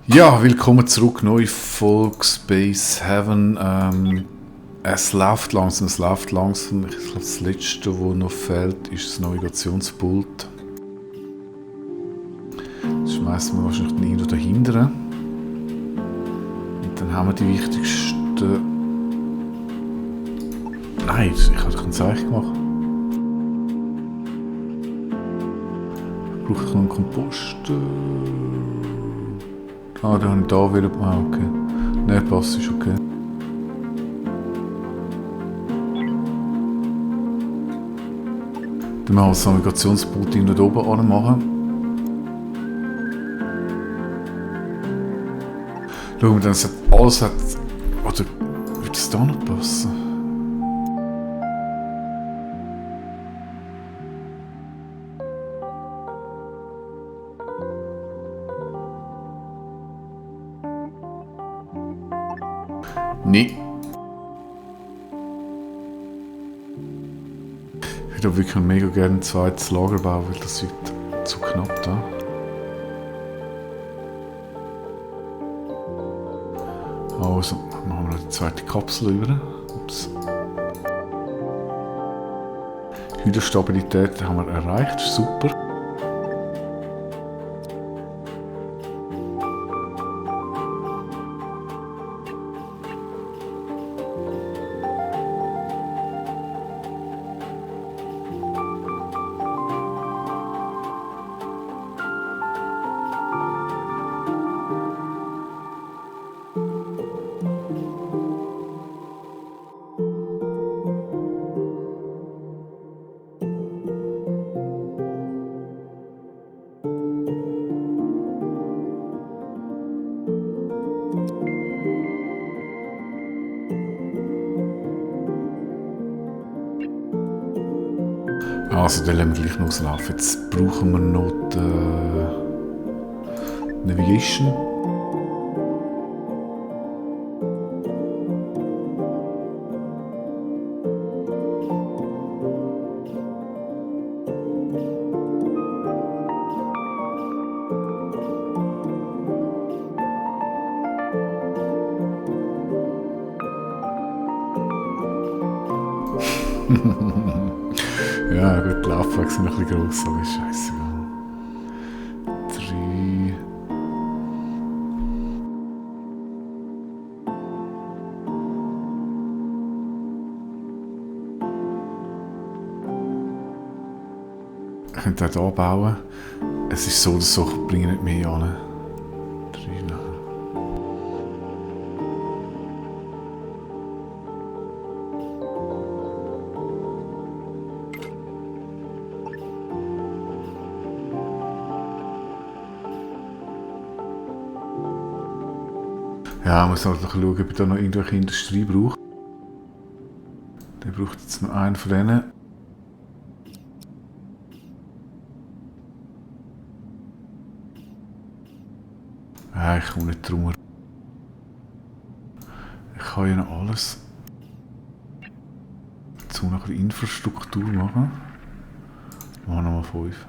Ja, willkommen zurück, neue Folge Space Heaven. Es läuft langsam. Ich glaube, das letzte, was noch fehlt, ist das Navigationspult. Das schmeißen wir wahrscheinlich irgendwo dahinter. Und dann haben wir die wichtigsten... Nein, ich habe kein Zeichen gemacht. Ich brauche noch einen Komposter. Ah, den habe ich da wieder. Ah, okay. Nein, passt, ist okay. Dann machen wir das Navigationspult dort oben anmachen. Schauen wir dann, dass alles hat. Oder wird es da noch passen? Nee. Ich würde wirklich mega gerne ein zweites Lager bauen, weil das wird zu knapp da. Also, machen wir noch die zweite Kapsel über. Ups. Hydrostabilität haben wir erreicht, super. Also, dann lassen wir gleich noch auslaufen. Jetzt brauchen wir noch die Navigation. Ja, gut, die Laufwege sind ein bisschen gross, aber ist scheißegal. 3. Ich könnte auch hier bauen. Es ist so, dass ich bringe nicht mehr an. 3 nachher. Ja, ich muss halt noch schauen, ob ich da noch irgendwelche Industrie brauche. Der braucht jetzt noch einen von denen. Ja, ich komme nicht drum. Ich kann ja noch alles dazu noch eine Infrastruktur machen. Machen wir nochmal 5.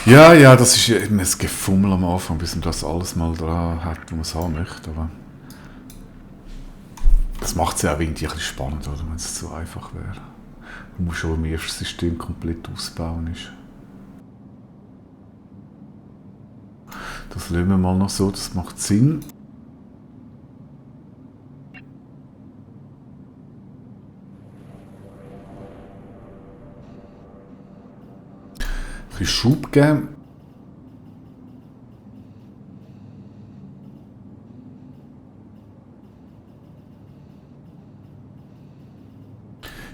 Ja, das ist ja immer das Gefummel am Anfang, bis man das alles mal dran hat, wo man es haben möchte. Aber das macht es ja auch irgendwie ein bisschen spannend, oder? Wenn es so einfach wäre. Man muss schon im ersten System komplett ausbauen. Ist. Das lassen wir mal noch so, das macht Sinn. Ein bisschen Schub geben.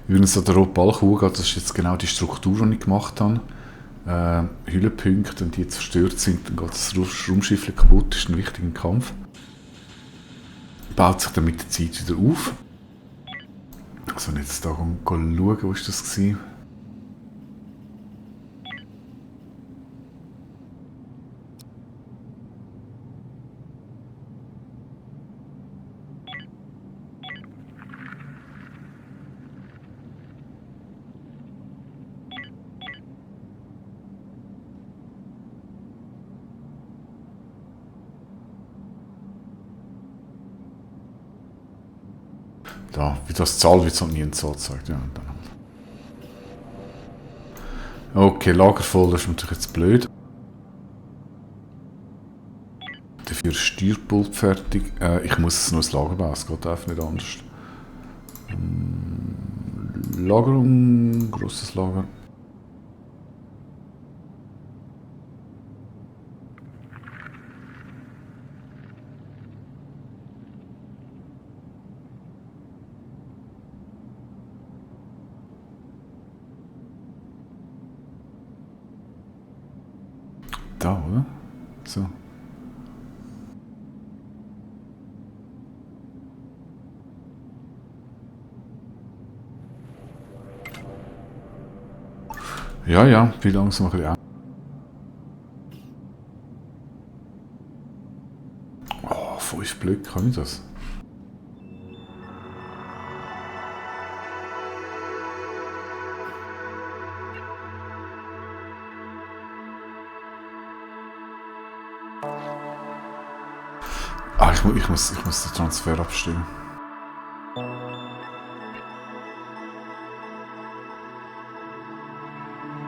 Übrigens an der Rotbalchhauge, das ist jetzt genau die Struktur, die ich gemacht habe. Hüllenpunkte, wenn die jetzt zerstört sind, dann geht das Raumschiff kaputt, das ist ein wichtiger Kampf. Baut sich dann mit der Zeit wieder auf. Also wenn jetzt da schauen, wo war das gewesen? Da, wie das Zahl wird es nie in Zahl gezeigt. Ja, dann halt. Okay, Lager voll, das ist natürlich jetzt blöd. Dafür ist Steuerpult fertig. Ich muss noch ein Lager bauen, es geht einfach nicht anders. Lagerung, grosses Lager. Da, oder? So. Ja, ja, wie langsam mache ich auch. Oh, 5 Blöcke, kann ich das? Ah, ich muss den Transfer abstimmen.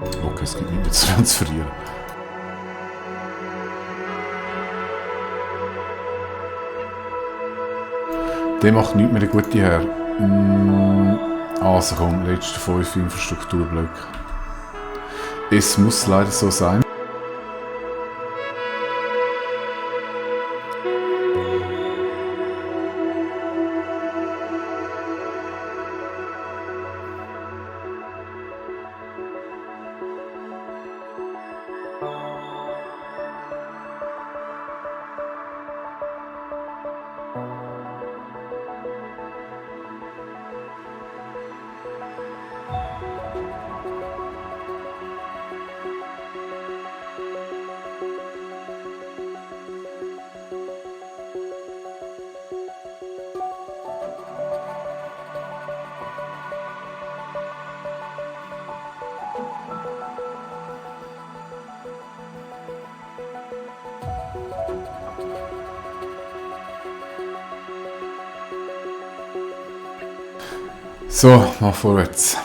Okay, es gibt nicht mehr zu transferieren. Der macht nicht mehr eine gute her. Also komm, letzte 5 Infrastrukturblöcke. Es muss leider so sein. So, mal vorwärts.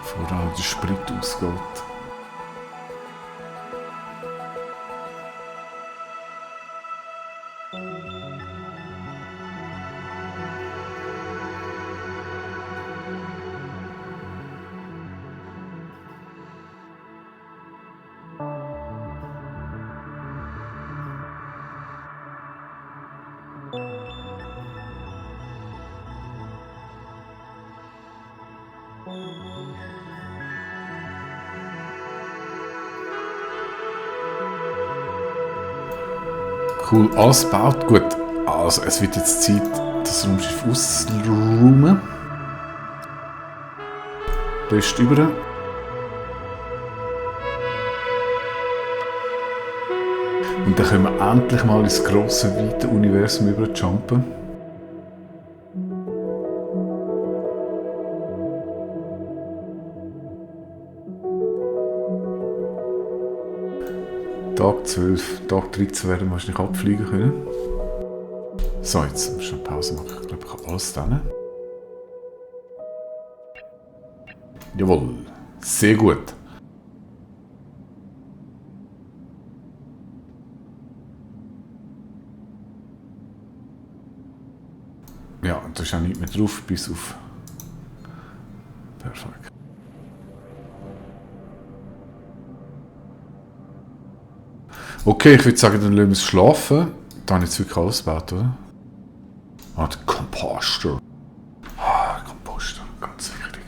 Bevor dann der Sprit ausgeht. Cool, alles gebaut. Gut, also es wird jetzt Zeit, das Raumschiff auszuräumen. Rest über. Und dann können wir endlich mal ins grosse, weite Universum überjumpen. Tag 12, Tag 13 werden wir wahrscheinlich abfliegen können. So, jetzt müssen wir Pause machen. Ich glaube, ich habe alles drin. Jawohl. Sehr gut. Ja, da ist auch nichts mehr drauf, bis auf... Perfekt. Okay, ich würde sagen, dann lassen wir es schlafen. Da habe ich jetzt wirklich alles gebaut, oder? Ah, der Komposter. Ah, Komposter, ganz wichtig.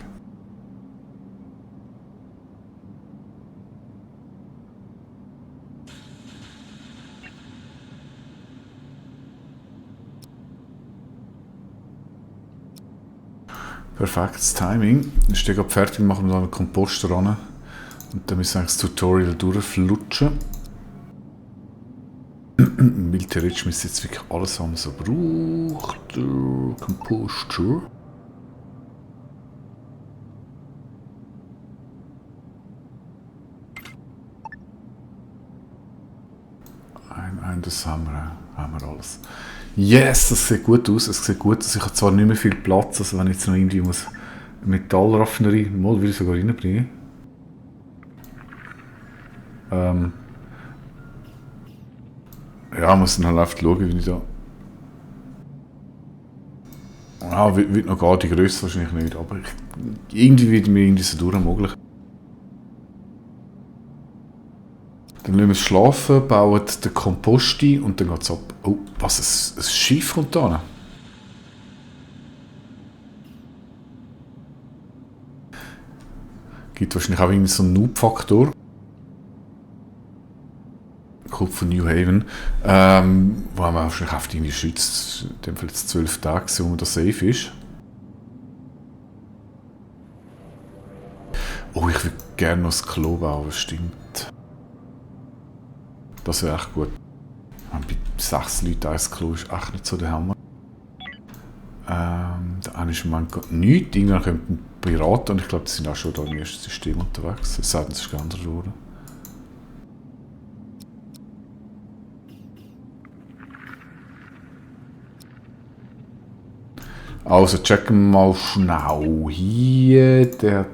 Perfektes Timing. Ich stehe gerade fertig, machen wir da einen Komposter ran. Und dann müssen wir das Tutorial durchflutschen. Weil theoretisch müsste jetzt wirklich alles haben, so braucht. Komposter. Das haben wir alles. Yes, das sieht gut aus. Es sieht gut aus. Ich habe zwar nicht mehr viel Platz, also wenn ich jetzt noch irgendwie muss Metallraffinerie, mal will ich sogar reinbringen. Ja, muss dann halt einfach schauen, wie ich da... Ja, wird noch gar die Größe wahrscheinlich nicht, aber irgendwie wird mir irgendwie so durchmöglich. Dann lassen wir es schlafen, bauen den Kompost ein und dann geht es ab. Oh, was, ein Schiff kommt da hin. Gibt wahrscheinlich auch irgendwie so einen Noob-Faktor. Kommt von New Haven. Wo man wahrscheinlich auf die schützt. In dem Fall jetzt 12 Tage, wo man da safe ist. Oh, ich würde gerne noch das Klo bauen, stimmt. Das wäre echt gut. Bei 6 Leuten ein Klo ist echt nicht so der Hammer. Der eine ist im Moment nichts. Irgendwann kommt ein Pirat und ich glaube, die sind auch schon da im ersten System unterwegs. Es sei denn, es ist geändert worden. Also checken wir mal schnell. Hier, der hat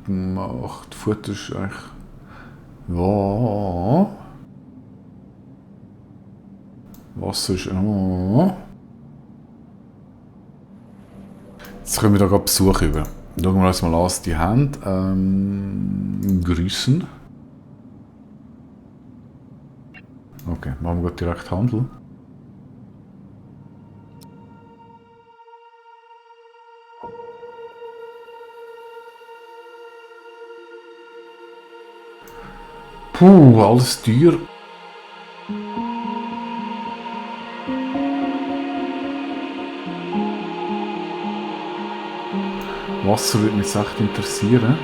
gemacht. Futter ist eigentlich... Ja... Wasser ist... Oh. Jetzt können wir da gerade Besuch über. Schauen wir uns mal an, was die haben. Grüßen. Okay, machen wir direkt Handel. Puh, alles teuer. Wasser würde mich echt interessieren.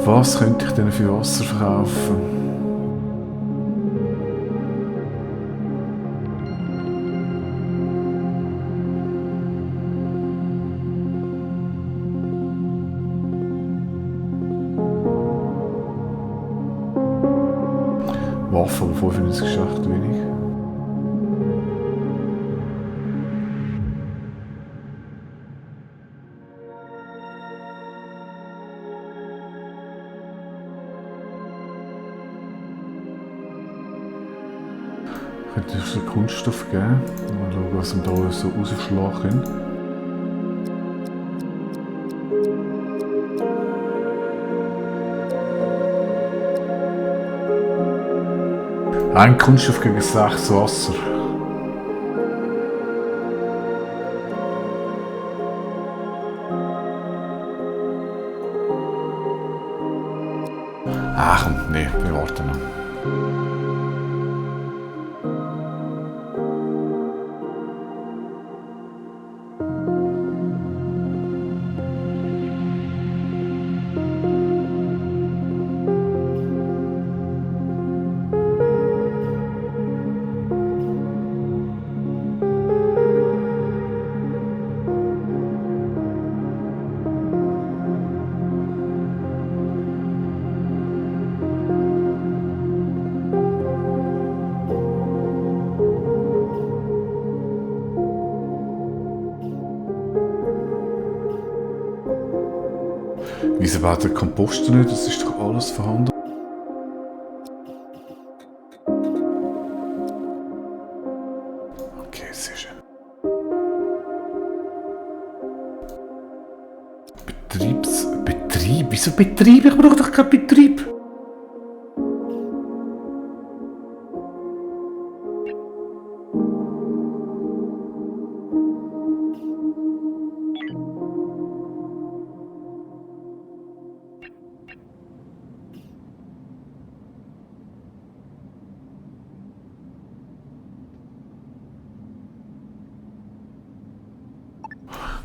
Was könnte ich denn für Wasser verkaufen? Waffen, 95 ist echt wenig. Könnte es Kunststoff geben? Mal schauen, was wir da so rausschlagen können. Ein Kunststoff gegen 6 Wasser. Ach komm, nee, wir warten noch. Wieso baut der Komposter nicht? Das ist doch alles vorhanden. Okay, sehr schön. Betrieb? Wieso Betrieb? Ich brauche doch keinen Betrieb.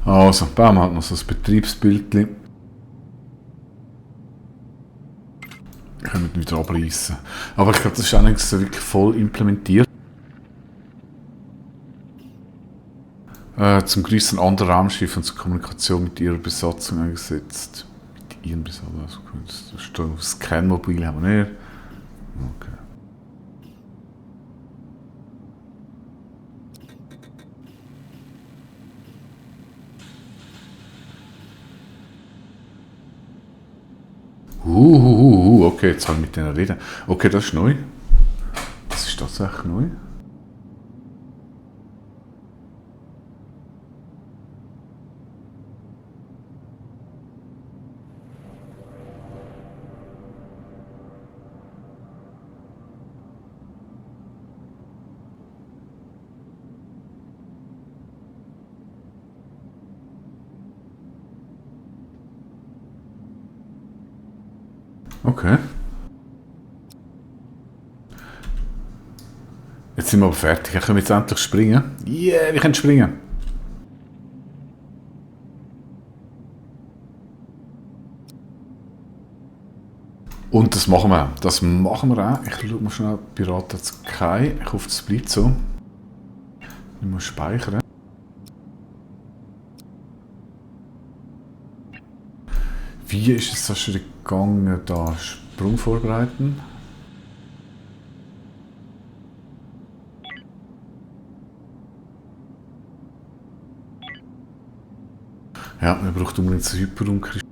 Also, bauen wir halt noch so ein Betriebsbildchen. Können wir wieder abreißen. Aber ich glaube, das ist auch nicht so wirklich voll implementiert. Zum Grüßen anderer Raumschiffe und zur Kommunikation mit ihrer Besatzung eingesetzt. Mit ihren Besatzung, also das steht auf Scanmobil haben wir nicht. Okay. Okay, jetzt kann ich mit denen reden. Okay, das ist neu. Das ist tatsächlich neu. Okay. Jetzt sind wir aber fertig. Können wir jetzt endlich springen? Yeah, wir können springen. Und das machen wir auch. Das machen wir auch. Ich schaue mal schnell, Piraten hat kein. Ich hoffe, das bleibt so. Ich muss speichern. Wie ist es da schon gegangen? Da Sprung vorbereiten. Ja, man braucht unbedingt so Hyperraumkristal.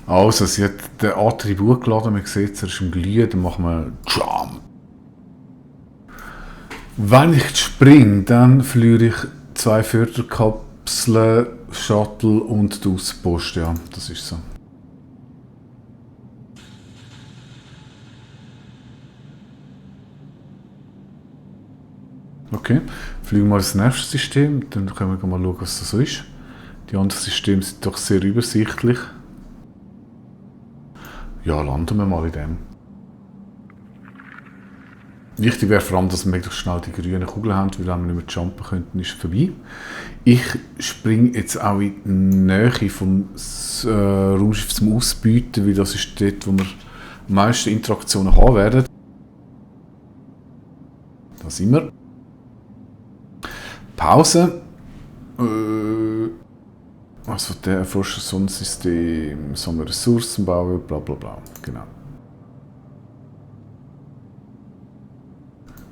Also, sie hat den Attribut geladen, man sieht es, er ist im Glühen, dann machen wir Jump. Wenn ich springe, dann verliere ich 2 Förderkapseln, Shuttle und die Außenpost, ja, das ist so. Okay, fliegen wir mal ins nächste System, dann können wir mal schauen, was das so ist. Die anderen Systeme sind doch sehr übersichtlich. Ja, landen wir mal in dem. Wichtig wäre vor allem, dass wir möglichst schnell die grünen Kugeln haben, weil wenn wir nicht mehr jumpen könnten, ist es vorbei. Ich springe jetzt auch in die Nähe vom Raumschiff zum Ausbieten, weil das ist dort, wo wir am meisten Interaktionen haben werden. Da sind wir. Pause. Also der erforscht das Sonnensystem, sammeln Ressourcen bauen, bla bla bla. Genau.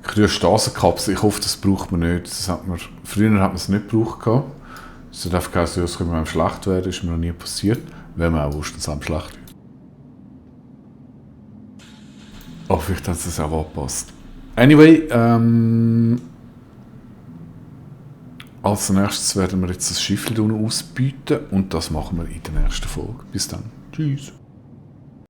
Kryostasenkapsel, ich hoffe, das braucht man nicht. Das hat man, früher hat man es nicht gebraucht. Es hat einfach gesagt, es könnte einem schlecht werden, ist mir noch nie passiert. Wenn man auch wusste, dass es einem schlecht wird. Aber vielleicht hat es auch angepasst. Anyway, als nächstes werden wir jetzt das Schiff hier unten ausbieten und das machen wir in der nächsten Folge. Bis dann. Tschüss.